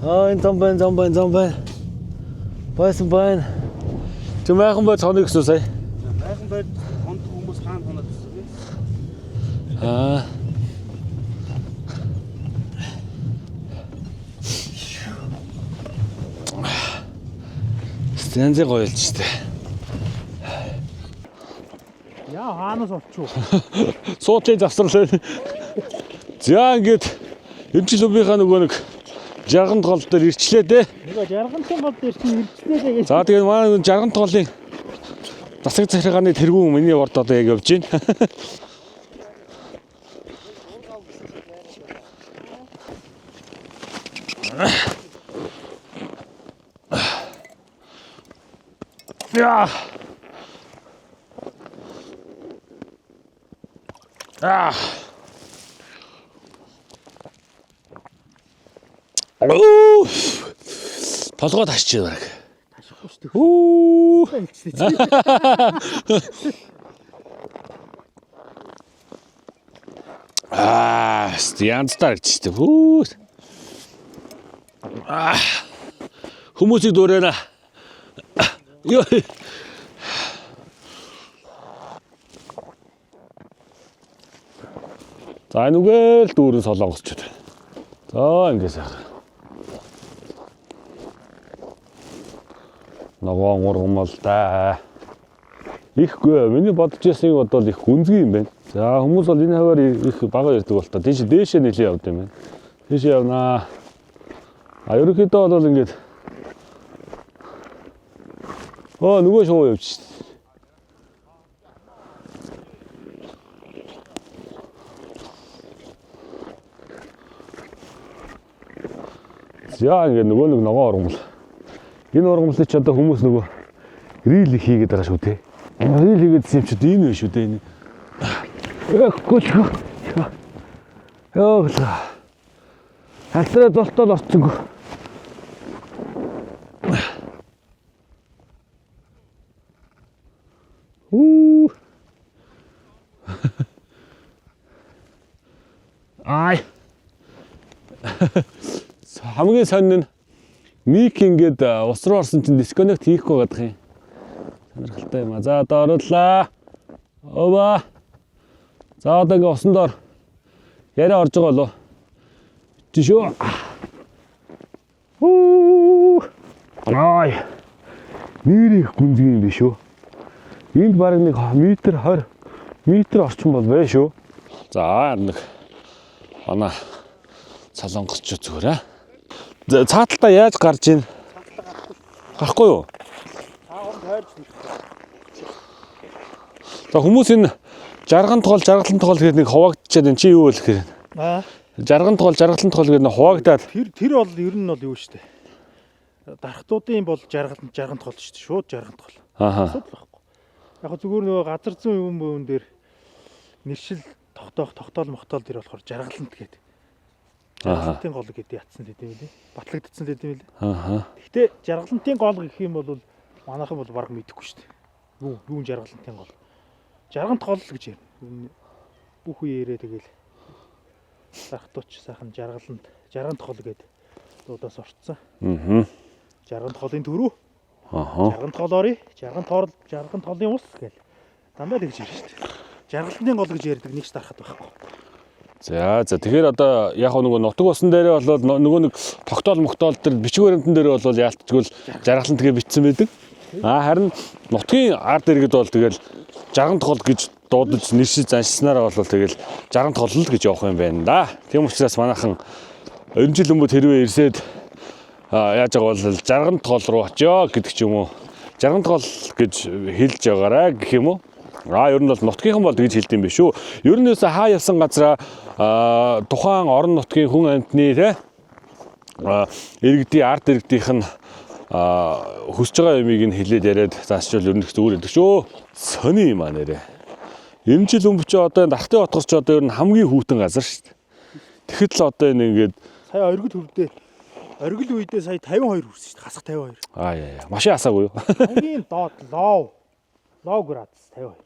Аа энэ зам байна, зам байна, зам байна. Байсан байна. Чи майхан бай цоныг гэсэн сая. Майхан байр хонд хүмүүс хаана хоноод ирсэн бэ? Аа. Янзын гоё болж штэ. Яа хаанаас олчих вэ? Суудлын завсарлаа. За ингээд эмчил өмбийнхаа нөгөө нэг жарган гол дээр ирчлээ дээ. Нөгөө жаргантын гол дээр чинь ирчлээ дээ гэж. За тэгээд манай нөгөө жарган голын засаг захиргааны тэргүүн миний урд одоо яг явж байна. Яа. Аа. Оо. Толгой ташчих бараг. Ташихгүй шүү дээ. Үу. Аа, янзтай харагдчих шүү дээ. Хүү. Аа. Хүмүүсийг дуурайна. Йоо. За энүүгээл дүүрэн солонгосчод. За ингэ сайхан. Ногоон ургамал да. Ихгүй миний бодож ирснийг бодвол их гүнзгий юм байна. За хүмүүс бол энэ хаваар их бага ирдэг бол та. Тийш дээшээ нэлээ явд юм байна. Тийш явнаа. А ерөнхийдөө бол ингээд Оо нөгөө шувуу явж шít. За ингээд нөгөө нэг ногоон ургамал. Энэ ургамлыг ч одоо хүмүүс нөгөө reel хийгээд байгаа шүү дээ. Reel хийгээдсэн юм чи энэ биш үү дээ энэ. Өхгөл. Йоо. Халтраа золтол орцсонгүй. Уу. Ай. Хамгийн сонин нь Ник ингээд ус руу орсон чинь disconnect хийхгүй гадах юм. Сонирхолтой юм а. За одоо оруулаа. Ова. За одоо ингээд усан доор яриа орж байгаа болов. Тийш үү. Уу. Ай. Нэр их гүнзгий юм биш үү? Энд бараг нэг метр 20 метр орчим бол байна шүү. За нэг манай солонгосч зүгээр аа. За, Цааталтаа яаж гарч ийн? Гарахгүй юу? За хүмүүс энэ жарган тоол жаргалан тоол гэдэг нэг хуваагдчихад энэ чи юу вэ гэхээр Аа. жарган тоол жаргалан тоол гэдэг нэг хуваагдаад Тэр тэр бол ер нь бол юу шүү дээ. Дархтуудын бол жаргалан жаргант гол шүү дээ. Шууд жаргант гол. ааха Асуудал байхгүй. Яг хөө зүгээр нөгөө газар зүүн юм бүүн дээр нэршил тогтоох тогтоол мохтоол дээр болохоор жаргалант гэдэг. ааха Жаргалантын гол гэдэг ятсан л гэдэм билээ. Батлагдсан л гэдэм билээ. ааха Гэхдээ жаргалантын гол гэх юм бол манайхан бол баг мэдэхгүй шүү дээ. Юу юу жаргалантын гол. Жаргант гол л гэж ярина. Ер нь Бүх үеэрээ тэгэл дархтууч сайхан жаргалант жаргант гол гэдэг дуудаас орцсон. мм Жаргант голын төрөө ааха Жарган тоолоорой, жарган тоорл, жарган толын ус гэл. Дандаа тэгж ярина шүү дээ. Жаргалантын гол гэж ярьдаг нэг ч дарахад байхгүй. За за, тэгэхээр одоо яг нөгөө нутаг усан дээрээ бол нөгөө нэг тогтоол могтоол дээр бичиг баримтан дээрээ бол яалтчгүй л жаргалан тэгээ бичсэн байдаг. А харин нутгийн ард иргэд бол тэгэл жарган тохол гэж дуудаж нэршиж заншсанараа бол тэгэл жарган тохол л гэж явах юм байна да. Тийм учраас манайхан өрнжил өмбөд хэрвээ ирсээд яаж байгаа бол жарган тохол руу очиё гэдэг ч юм уу. Жарган тохол гэж хэлж байгаарай гэх юм уу. А ер нь бол нутгийнхан бол тэгж хэлдэм биш үү. Ер нь юусе хаа явсан газараа тухайн орон нутгийн хүн амьтны те иргэдийн ард иргэдийнх нь хүсэж байгаа юмыг нь хэлээд яриад заашчвал ер нь их зүгээр байдаг шүү. Сони юм а нэрээ. Эренжил өмбөч одоо энэ дархтын отгорч одоо ер нь хамгийн хүйтэн газар шүү дээ. Тэгэхэд л одоо энэ ингээд Сая оргил хөвдөө оргил үедээ сая 52 хүрсэн шүү дээ. Хасах 52. Аа яа яа. Машин асаагүй юу? Хамгийн доод лов. Лов градус 52.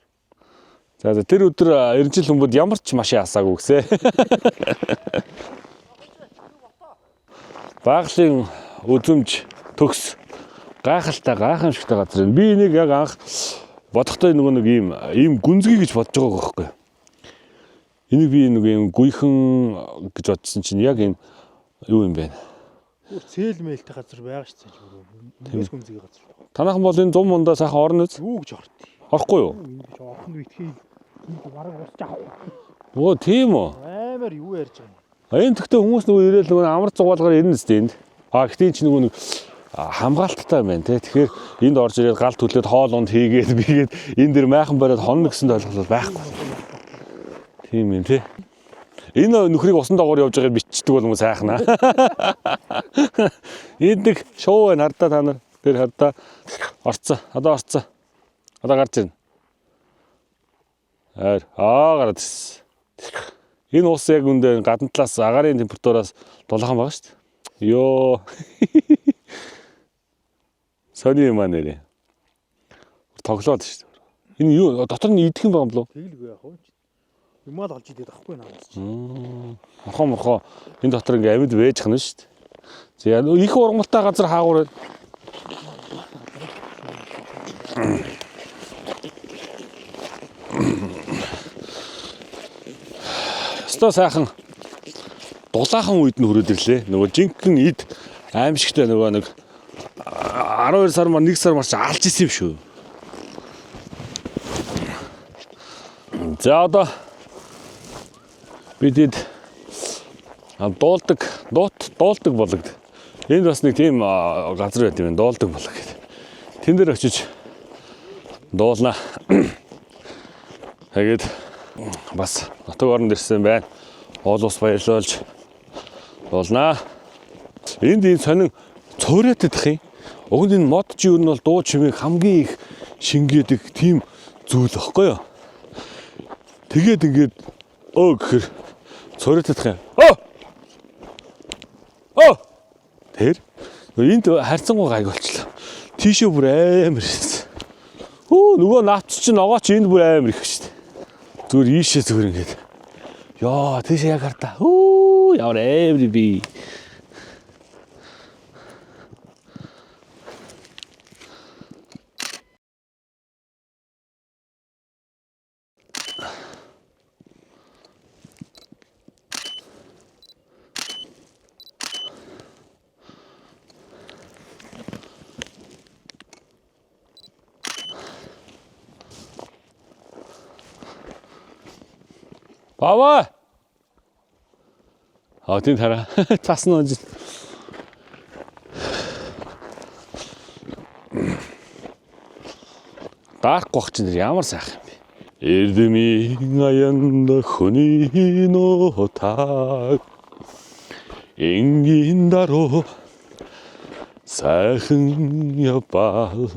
За за, тэр өдөр Эренжил хүмүүд ямар ч машин асаагүй гэсэн. Баглын үзэмж төгс гайхалтай гайхамшигтай газар юм. Би энийг яг анх бодохдоо нөгөө нэг ийм ийм гүнзгий гэж бодож байгааг байхгүй. Энийг би нэг ийм гүйхэн гэж бодсон чинь яг энэ юу юм бэ? Бүр цээл мэлтэй газар байгаа шүү дээ. Ингээс гүнзгий газар. Танайхан бол энэ зум мундаа сайхан орно үз? Юу гэж орт. Орохгүй юу? Энэ гэж орох нь битгий. Энд бараг усч авах. Өө тийм үү? Амар юу ярьж байгаа юм. А энэ тэгтээ хүмүүс нөгөө ирээл нөгөө амар зугаалгаар ирнэ зү энд. А гэтээ энэ чинь нөгөө нэг хамгаалттай юм байна те. Тэгэхээр энд орж ирээд гал түлээд хоол унд хийгээд бигээд энэ дэр майхан бариад хонно гэсэн ойлголт байхгүй. Тийм юм те. Энэ нөхрийг усан доогоор явж байгааг бичдэг бол мөн сайхан аа. Энд нэг шоу байна хардаа та нар. Тэр хардаа орцсон. Одоо орцсон. Одоо гарч ирнэ. Хайр аа гараад ирсэн. Энэ ус яг үндэ гадна талаас агаарын температураас дулаахан байгаа шүү дээ. Йоо. Сони юм аа нэрээ. Тоглоод шүү дээ. Энэ юу дотор нь идэх юм байгаа юм болов? Тэгэлгүй яах вэ? Юмаа л олж идээд ахгүй наанаас чи. Морхоо морхоо энэ дотор ингээ амьд вэж хана шүү дээ. За их ургамалтай газар хаагуур байна. Өстой сайхан дулаахан үед нь хүрээд ирлээ. Нөгөө жинхэнэ эд аимшигтай нөгөө нэг 12 сар мар 1 сар марч алж исэн юм шүү. За одоо бид эд дуулдаг, дуулдаг болгод. Энд бас нэг тийм газар байт юм байна, дуулдаг болог гэдэг. Тэн дээр очиж дуулнаа. Тэгээд бас нутаг оронд ирсэн байна. Уул ус баярлуулж дуулнаа. Энд ийм сонин цуурайтдах юм. Уг нь энэ мод чи юу нь бол дуу чимээг хамгийн их шингээдэг тийм зүйл баггүй юу? Тэгээд ингээд өө гэхэр цуурайтдах юм. Өө! Өө! Тэр энд харьцангуй гайг болчлоо. Тийшээ бүр амар ирсэн. Хөө нөгөө наавч чинь ногооч энд бүр амар их шүү дээ. Зүгээр ийшээ зүгээр ингээд. Йоо, тийшээ яг хартаа. Хөө ямар амар би. Бава. А тийм тараа. Цаас нь унж. Дарахгүй бах чинь ямар сайхан юм бэ. Эрдэмийн аянд хөний нотаг энгийн даруу сайхан явбал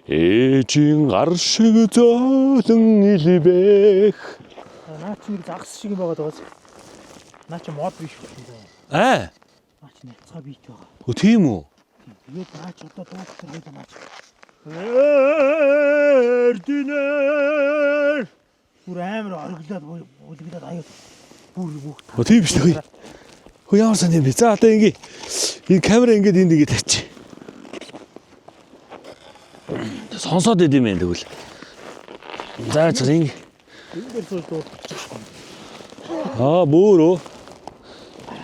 ээжийн гар шиг зөөлөн илбэх. Наа чи нэг загас шиг юм байгаа даа. Наа чи мод биш юм байна. Аа, Наа чи няцгаа бит байгаа. өө тийм үү? Тэгээд наа чи одоо дуулах тэр хоёлаа наа чи. Эрдэнэ. Бүр амар ориглоод бүлэглээд аюу. Бүр бүх Өө тийм биш үү? Хөө ямар сан юм бэ? За одоо ингээ энэ камера ингээд энд ингээ тавьчих. Сонсоод идэм байх тэгвэл. За за ингээ энэ дээр сууж дуулах. Аа бөөрөө.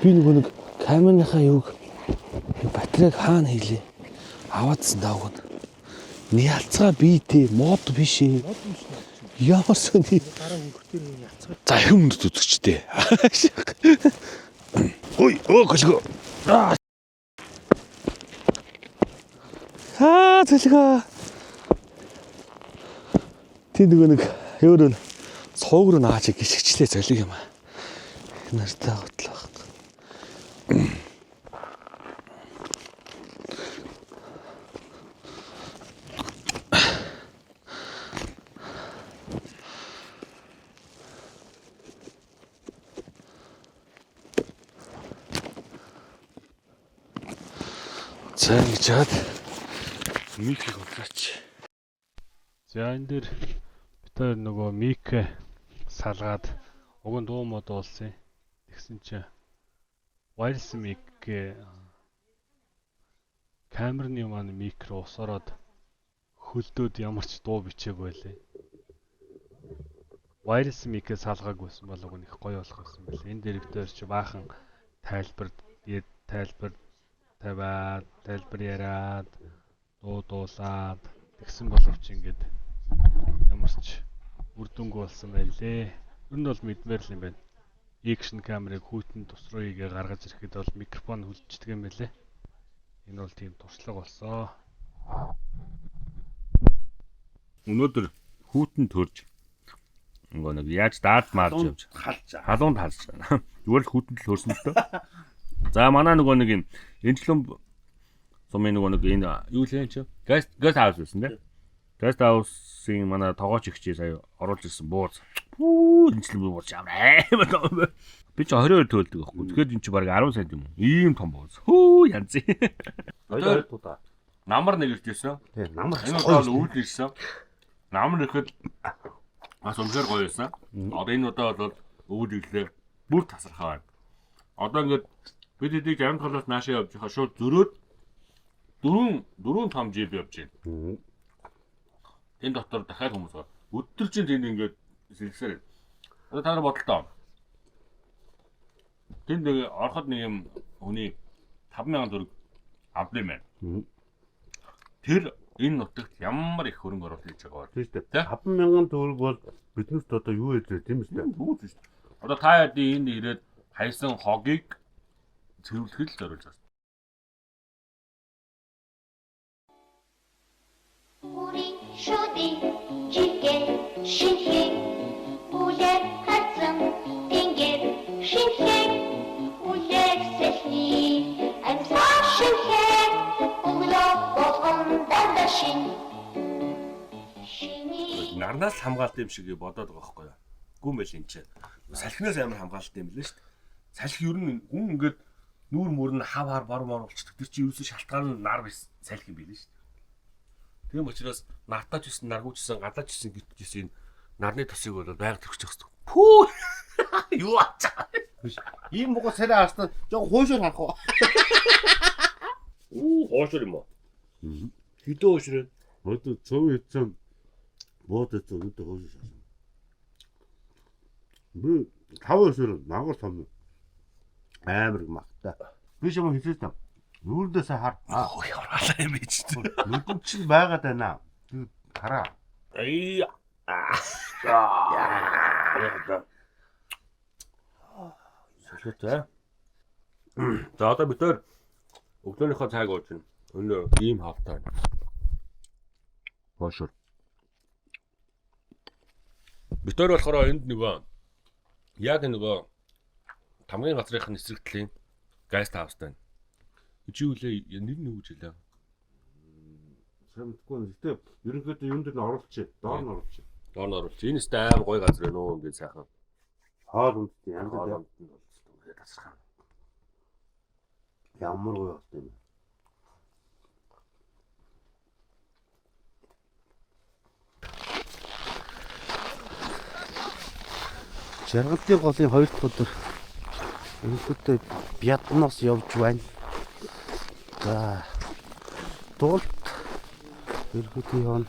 Би нөгөө нэг камерынхаа юг батарейг хаана хийлээ? Аваадсан дааг нь. Нялцгаа би тий мод биш ээ. Ямар сони. За их хүнд үзэгчтэй. Ой, өө голго. Аа, зэлгээ. Тий нөгөө нэг юу руу сууг руу нааж гიშгчлээ золиг юм аа. Нартай бодлоо. За ингэж яад микийг удлаач. За энэ дээр бид хоёр нөгөө мик салгаад уг нь дуу мод уулсан. Тэгсэн чинь wireless mic камерны маань мик руу ус ороод хөлдөөд ямар ч дуу бичээгүй байлээ. Wireless mic-ээ салгаагүйсэн бол уг нь их гоё болох байсан байл. Энэ дээр бид хоёр чи баахан тайлбар тайлбар тавиад, тайлбар яриад, дуу дуулаад тэгсэн боловч ингээд ямар ч үр дүнгүй болсон байлээ. Ер нь бол мэдмээр л юм байна. Action камерыг хүйтэн тус руу ийгээ гаргаж ирэхэд бол микрофон хөлдчихдэг юм байлээ. Энэ бол тийм туршлага болсон. Өнөөдөр хүйтэн төрж нөгөө нэг яаж дааж маарж явж Халж. халуун талж байна. Зүгээр л хүйтэн л хөрсөн л дөө. За манай нөгөө нэг юм Энчлэн сумын нөгөө нэг энэ юу лээ энэ чи? Guest house байсан тий. Guest house-ийн манай тогооч ихчээ сая оруулж ирсэн бууз. Пүү энчлэн бууз ямар амар том бэ. Би чи 22 төлдөг байхгүй. Тэгэхээр энэ чи баг 10 сая юм уу? Ийм том бууз. Хүү янз. Хоёр удаа. Намар нэг ирж ирсэн. Тий, намар Энэ удаа бол үүдл ирсэн. Намар ирэхэд бас үнэхээр гоё байсан. Одоо энэ удаа бол өвөл ирлээ. Бүр тасархаа байна. Одоо ингээд бид хэдийг 60 талаас наашаа явж байхаа шууд зөрөөд дөрвөн том жип явж байна. Энэ дотор дахиад хүмүүс байна. Өдөр чинь тэнд ингээд сэлгэсээр. Одоо та нар бодлоо. Тэнд нэг ороход нэг юм хүний 5000 төгрөг авд юм байна. Тэр энэ нутагт ямар их хөрөнгө оруулалт хийж байгаа вэ? Тийм шүү Тэ? дээ. 5000 төгрөг бол биднэрт одоо юу хэлээ тийм үү? Юу ч шүү дээ. Одоо та яадын энд ирээд хайсан хогийг цэвэрлэхэд л зориулж байна. Үрийн шүдий жигээ шинхэн үлээр харсан тэнгэр шинхэн үлээр сэлний амьсгал шинхэн өглөө болгон дандаа шин шиний Нарнаас л хамгаалт юм шиг бодоод байгаа байхгүй юу? Гүн байл энэ чинь. Салхинаас амар хамгаалт юм лээ шүү дээ. Салхи ер нь гүн ингээд нүүр мөр нь хав хар бор мор болчихдог. Тэр чинь ерөөсөө шалтгаан нь нар биш салхи юм билээ шүү дээ. Тийм учраас нартаач ирсэн, наргууч ирсэн, гадаач ирсэн гэж ирсэн энэ нарны тосыг бол байнга төрчих хэрэгтэй. Пүү! Юу ачаа. Ийм муга царай харснаа жоо хуушуур харах уу? Үү, хоошор юм уу? Хэдэн хоошор вэ? Одоо цов хийсэн бууд хийсэн өнөөдөр хуушуур шаасан. Би тав өсөр нагар том амар махтай. Би ч юм хэлсэн юм. Нүүрэндээ сайн хар. Ой, харалаа юм чи. Нүдэн чинь байгаад байна. Тэр хараа. Ай. Солиотой. За одоо бид нар өглөөнийхөө цайг ууж байна. Өнөө ийм хавтай байна. Хоошор. Бид нар болохоор энд нөгөө яг нөгөө тамгын газрынх нь эсрэг талын гайст хаустай байна. Чи юу лээ нэр нь юу гэж хэлээ? Сайн мэдгүй. Гэтэ ерөнхийдөө юун дээр нь оруулчих. Доор нь оруулчих. Доор нь оруулчих. Энэ өстэй аим гоё газар байна уу ингээд сайхан. Хоол үндтэй янз Хоол бүр унд нь бол үнэхээр тасархаа. ямар гоё болт юм. Жаргалтын голын хоёр дахь өдөр ерөнхийдөө Бядноос явж байна. За дуулт ерөнхийдөө явна.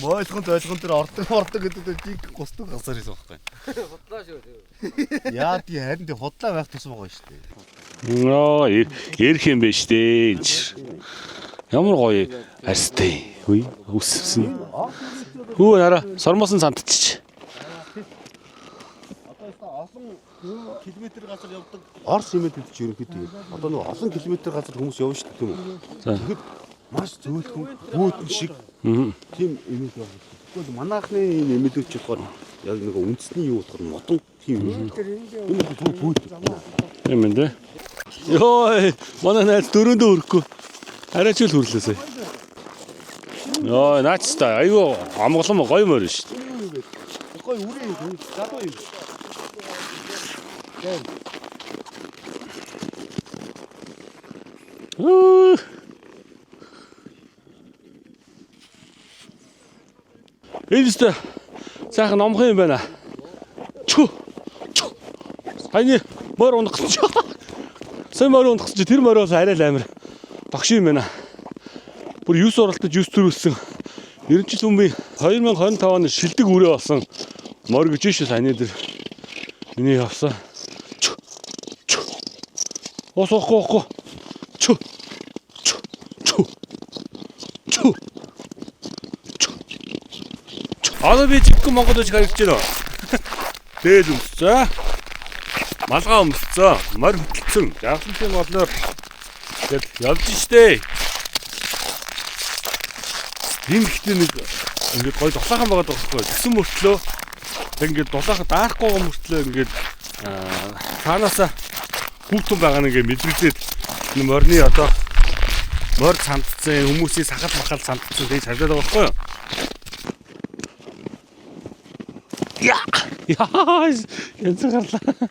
Мойлгон зойлгон дээр ордог ордог гэдэг дээр жинхэнэ гусдаг газар байсан байхгүй. Худлаа шүү дээ. Яа тий харин тий худлаа байх тусам байгаа шүү дээ. Ноо ярих юм бэ штэ. энэ ч. Ямар гоё арьстай. Хүй үссэн. Хүү нараа сормоосон сандчих. Километр газар явдаг. Орс имэд гэж ерөнхийдөө. Одоо нэг олон километр газар хүмүүс явна шүү дээ тийм үү? За. Тэгэхэд маш зөөлхөн бөөтөн шиг тийм имэд явдаг. Тэгвэл манайхны энэ имэдүүд ч болохоор яг нэг үндэсний юу болохоор модон тийм имэд. Энэ бол бөөт. Юм энэ. Йой, манай найз дөрөндөө хүрэхгүй. Арай ч л хүрлээ сая. Йой, наач та айгүй амгалан гоё морь шүү дээ. Гой үрээ юм залуу юм. Үу. Энэ өстө сайхан номхон юм байна. Чү. Чү. Саяны морь унах гэсэн чи. Сайн морь унах гэсэн чи тэр морь бас арай л амар догш юм байна. Бүр 9 уралтаж 9 төрүүлсэн. 90 жил өмнө 2025 оны шилдэг үрээ болсон морь гэж шүү саяны дээр. Миний явсан. Чү. Чү. Ус уухгүй уухгүй. Чү. Чү. Чү. Чү. Чү. Одоо би жинхэнэ Монгол үжиг харагдаж байна. Дээл өмсцөө. Малгай өмсцөө. Морь хөтөлсөн. Жаргалантын болноор тэгэл явж штэ. Энэ ихтэй нэг ингээд гой дулаахан байгаа байхгүй. Тэгсэн мөртлөө тэг ингээд дулаахан даарахгүй байгаа мөртлөө ингээд цаанаасаа хүүтэн байгаа нь ингээд мэдрэгдээд энэ морины одоо морь сандцсан хүмүүсийн сахал махал сандцсан тэгж харагдаад байгаа байхгүй юу? Яа! Яа! Янз гарлаа.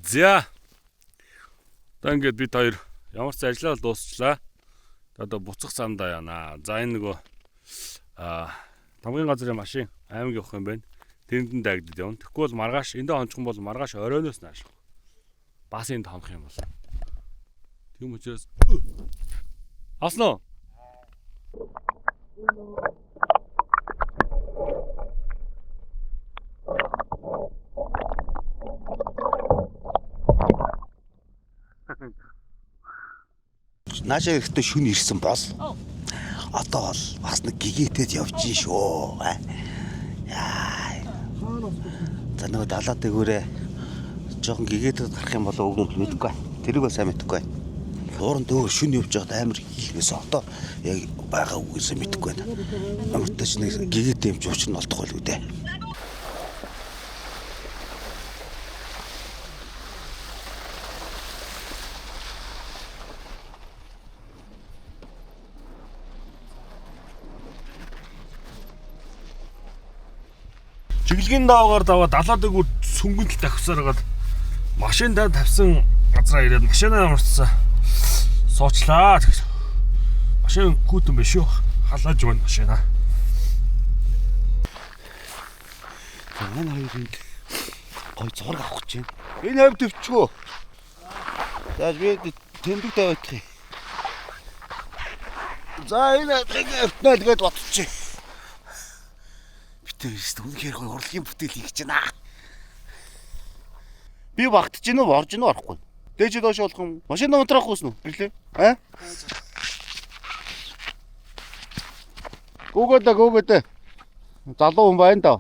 За. Одоо ингээд бид хоёр ямар ч ажиллаа л дуусчлаа. Одоо буцах замдаа яана. За энэ нөгөө тамгын газрын машин аймаг явах юм байна. Тэрэнд нь дагдад явна. Тэгэхгүй бол маргааш эндээ хончих юм бол маргааш оройноос нааш. Бас энд хонох юм бол. Тийм учраас авсан уу? Наашаа ирэхдээ шүн ирсэн бол одоо бол бас нэг гэгээтэд явж гин шүү. Яа. За нөгөө далаа дээгүүрээ жоохон гэгээтэд гарах юм бол үгүй юм мэдэхгүй. Тэрийг бол сайн мэдэхгүй. Ууран дөөр шүн явж байхад амар хийлгэсэн. Одоо яг байгаа үгүйсээ мэдэхгүй байна. Ямар ч тач нэг гэгээтэй юм чи учир нь олдох байлгүй дээ. Чиглэгийн даваагаар даваа далаа дээгүүр сүнгэнт давхсаар гад машин даа тавьсан газраа ирээд машинаа ямарчсан суучлаа. Машин хүүтэн биш үү? Халааж байна машинаа. Манай хоёр энд гой зураг авах гэж байна. Энэ хавь төвчгөө. За би тэмдэг тавиадах юм. За энэ хавьтнаа тэгээд бодчих. Битээ шүү дээ. Үнэхээр гой урлагийн бүтээл хийх гэж байна. Би багтж гинөө орж гинөө орохгүй. Дээжээ доош болох юм. Машин унтраахгүйсэн үү? Гэрлээ. Аа? Гүгэдэ гүгэдэ. Залуу хүн байна даа.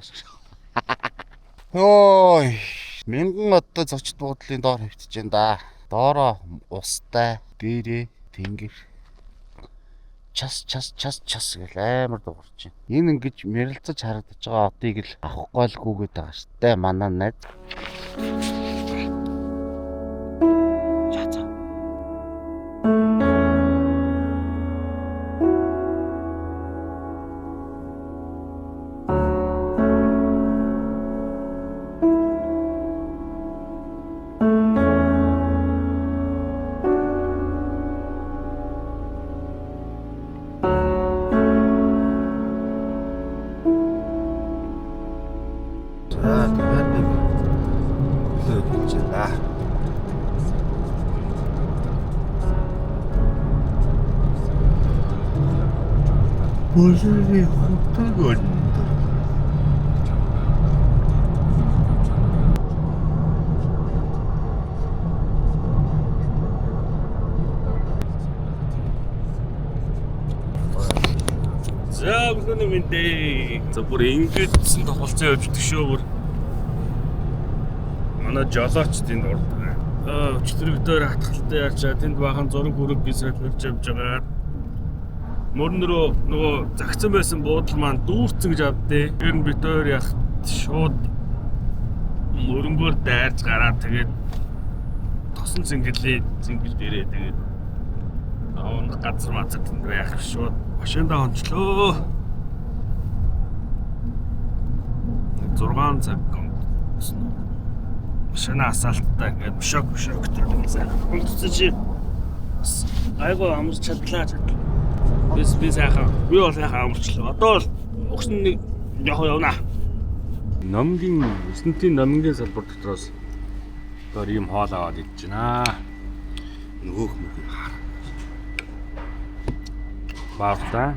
Йой. Мянган одоо зочд буудлын доор хөвтөж байна да. Доороо устай, дээрээ тэнгэр. Час час час час гэл амар дуугарч байна. Энэ ингэж мэрэлцэж харагдаж байгаа одыг л авахгүй л гүгээд байгаа штэ манай найз. За за. Болны хутаг өндөр. За өглөөний мэнд ээ. За бүр ингэдсэн тохолцоо явж идэг шүү бүр. Манай жолооч тэнд урд. Аа өчтөр битээр хатгалтай ярьчаа тэнд бахан зураг хүрэг бисрээ төрж явж байгаа. Мөрөн рүү нөгөө загцсан байсан буудал маань дүүрцэн гэж авдээ. Тэр нь битээр яхад шууд мөрөнгөөр дайрж гараад тэгээд тосон цэнгэлээ цэнгэл дээрээ тэгээд унах газар мазар тэнд байх шууд машиндаа онцлоо. 6 цаг өнгөрсөн. Машина асаалттай ингээд бшок бшок гэдэг сайхан. Унтсан чи бас айгу амарч чадлаа чадлаа. Би сайхан. Би бол сайхан амарчлаа. Одоо бол өгсөн нэг яг явна. Номгийн Өснөтийн номгийн салбар дотроос доор ийм хоол аваад идэж байна. Нөгөөх мөх. Баавта.